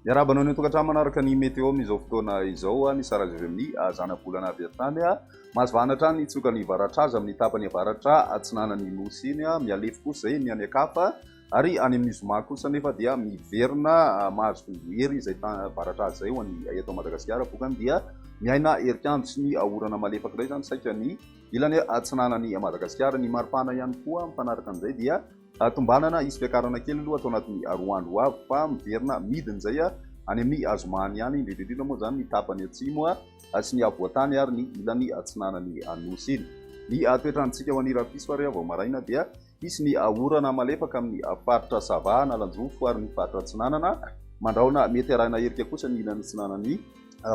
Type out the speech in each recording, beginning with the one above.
Miarahaba anao any an-tokantrano manaraka ny météo amin'izao fotoana izao. Ny sarazy avy amin'ny zanabolana avy hatrany. Mahazo vahana hatrany ny tsokan'ny varatraza amin'ny tapany avaratra atsinanan'ny Nosy iny. Mihalefy kosa izay ny any an-kafa ary any amin'ny zoma kosa anefa dia miverina mahazo hery izay varatraza izay ho an'ny eto Madagasikara. Vokany dia miaina herikandro sy ny orana malefaka indray izany saika ny ilany atsinanan'i Madagasikara. Ny maripana ihany koa mifanaraka amin'izay dia Tombanana hisy fiakarana kely aloha ato anatin'ny roa andro ho avy fa miverina midina izay any amin'ny zomany ihany, indrindra indrindra moa izany ny tapany atsimo sy ny afovoan-tany ary ny ilany atsinanan'ny Nosy iny. Ny toetr'androntsika ho an'i Rapiso ary vao maraina dia hisy ny orana malefaka amin'ny faritra Sava, Analanjirofo ary ny faritra Atsinanana. Mandrahona mety arahina herika kosa ny ilany atsinanan'ny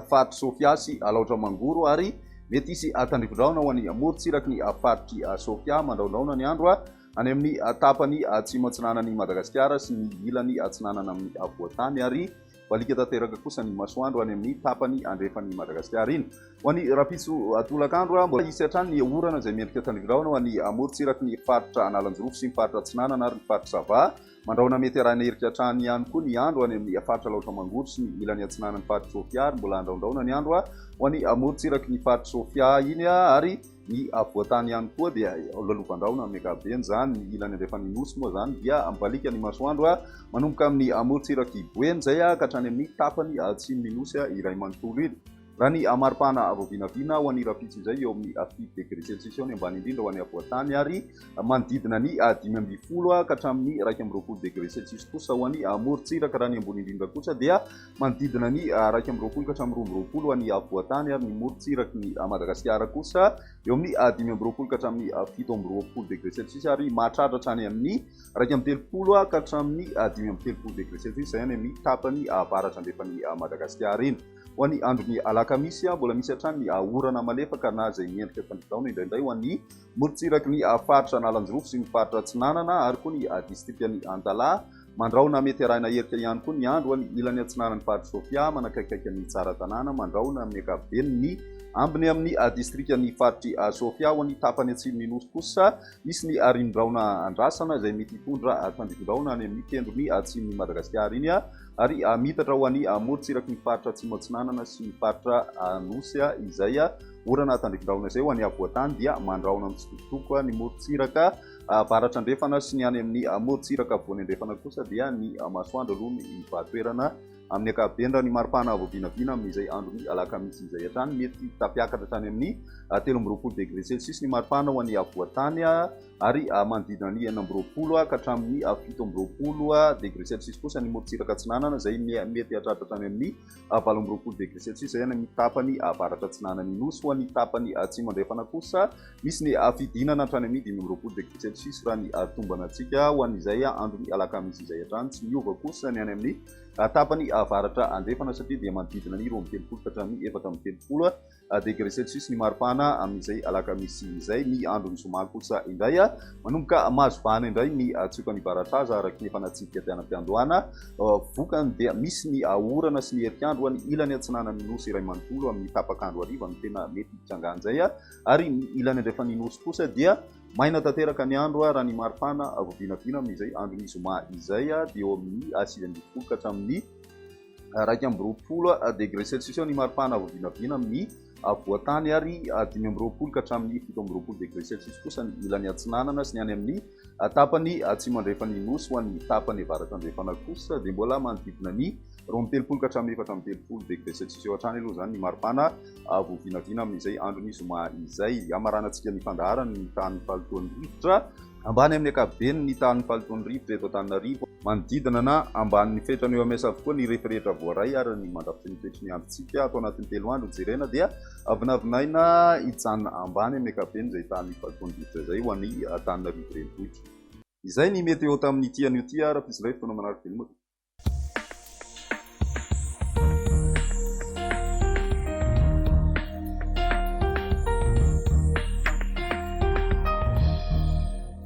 faritr'i Sofia sy Alaotra Mangoro ary mety hisy tandrifindrahona ho an'ny morontsiraky ny faritr'i Sofia. Mandrahondrahona ny andro Any amin'ny tapany atsimo atsinanan'i Madagasikara sy ny ilany atsinanana amin'ny afovoan-tany ary baliaka tanteraka kosa ny masoandro any amin'ny tapany andrefan'i Madagasikara iny. Ho an'ny rahampitso tolakandro, mbola hisy hatrany ny orana izay miendrika tandrifindrahona ho an'ny morontsiraky ny faritra Analanjirofo sy ny faritra Atsinanana ary ny faritra Sava. Mandrahona mety arahina hirika hatrany ihany koa ny andro any amin'ny faritra Alaotra Mangoro sy ny ilany atsinanan'ny faritr'i Sofia ary mbola handrahondrahona ny andro ho an'ny morontsiraky ny faritr'i Sofia iny ary Ny afovoan-tany ihany koa dia lalovan-drahona amin'ny ankapobeny izany, ny ilany andrefan'ny Nosy moa izany dia mibaliaka ny masoandro manomboka amin'ny amorontsirak'i Boeny izay ka hatrany amin'ny tapany atsimon'ny Nosy iray manontolo iny. Raha ny maripana vao vinavina ho an'ny rahampitso izay eo amin'ny 7 degré celsius eo ny ambany indrindra ho an'ny afovoan-tany ary manodidina ny 15 ka hatramin'ny 21 degré celsius kosa ho an'ny amorontsiraka, raha ny ambony indrindra kosa dia Manodidina ny 21 ka hatramin'ny 22 ho an'ny afovoan-tany ary ny morontsiraky ny Madagasikara kosa eo amin'ny 25 ka hatramin'ny 27 degré celsius ary mahatratra hatrany amin'ny 31 ka hatramin'ny 35 degré celsius izay any amin'ny tapany avaratra andrefan'i Madagasikara iny. Ho an'ny andron'ny alakamisy, mbola misy hatrany ny orana malefaka na izay miendrika tandridaona indraindray ho an'ny morontsiraky ny faritra Analanjirofo sy ny faritra Atsinanana ary koa ny distrikan'i Antalaha. Mandrahona mety arahina herika ihany koa ny andro any ilany atsinanan'ny faritr'i Sofia, manakaikaiky an'i Tsaratanàna, mandrahona amin'ny ankapobeny ny ambiny amin'ny distrikan'ny faritr'i Sofia. Ho an'ny tapany atsimon'ny Nosy kosa, hisy ny rindrin-drahona andrasana izay mety hitondra tandrifin-drahona any amin'ny tendrony atsimon'i Madagasikara iny ary miitatra ho an'ny morontsiraky ny faritra Atsimo Atsinanana sy ny faritra Anosy izay orana tandrifin-drahona izay. Ho an'ny afovoan-tany dia mandrahona mitsitokotoko ny morontsiraka Avaratra andrefana sy ny any amin'ny morontsiraka afovoany andrefana kosa dia ny masoandro aloha no hibahan-toerana amin'ny ankapobeny raha ny maripana vao vinavina amin'izay andron'ny alakamisy izay hatrany. Mety tafiakatra hatrany amin'ny 23 degré celsius ny maripana ho an'ny afovoan-tany ary manodidina ny 26 ka hatramin'ny 27 degré celsius kosa ny morontsiraka atsinanana izay mety hahatratra hatrany amin'ny 28 degré celsius izay any amin'ny tapany avaratra atsinanan'ny Nosy. Ho an'ny tapany atsimo andrefana kosa, misy ny fidinana hatrany amin'ny 25 degré celsius raha ny tombana antsika ho an'izay andron'ny alakamisy izay hatrany. Tsy miova kosa ny any amin'ny tapany avaratra andrefana satria dia manodidina ny 32 ka hatramin'ny 34 degré celsius ny maripana amin'izay alakamisy izay. Ny andron'ny zoma kosa indray, manomboka mahazo vahana indray ny tsiokan'ny varatraza araka ny efa natsidika tany am-piandohana. Vokany dia misy ny orana sy ny herikandro any ilany atsinanan'ny Nosy iray manontolo amin'ny tapak'andro hariva no tena mety hitrangan'izay ary ny ilany andrefan'ny Nosy kosa dia maina tanteraka ny andro raha ny maripana vao vinavina amin'izay andron'ny zoma izay dia eo amin'ny 19 ka hatramin'ny 21 degré celsius eo ny maripana vao vinavina amin'ny afovoan-tany ary 25 ka hatramin'ny 27 degré celsius kosa ny ilany atsinanana sy ny any amin'ny tapany atsimo andrefan'ny Nosy. Ho an'ny tapany avaratra andrefana kosa dia mbola manodidina ny 32 ka hatramin'ny 34 degré celsius eo hatrany aloha izany ny maripana vao vinavina amin'izay andron'ny zoma izay. Hamaranantsika ny fandaharana ny tahan'ny fahalotoan'ny rivotra. Ambany amin'ny ankapobeny ny tahan'ny fahalotoan'ny rivotra eto Antananarivo. Manodidina na ambanin'ny fetran'ny OMS avokoa ny refy rehetra voaray ary ny mandrafitry ny toetry ny androntsika ato anatin'ny 3 andro jerena dia vinavinaina hijanona ambany amin'ny ankapobeny izay tahan'ny fahalotoan'ny rivotra izay ho an'i Antananarivo renivohitra. Izay ny météo tamin'ity anio ity ary rahampitso indray fotoana manaraka veloma tompoko.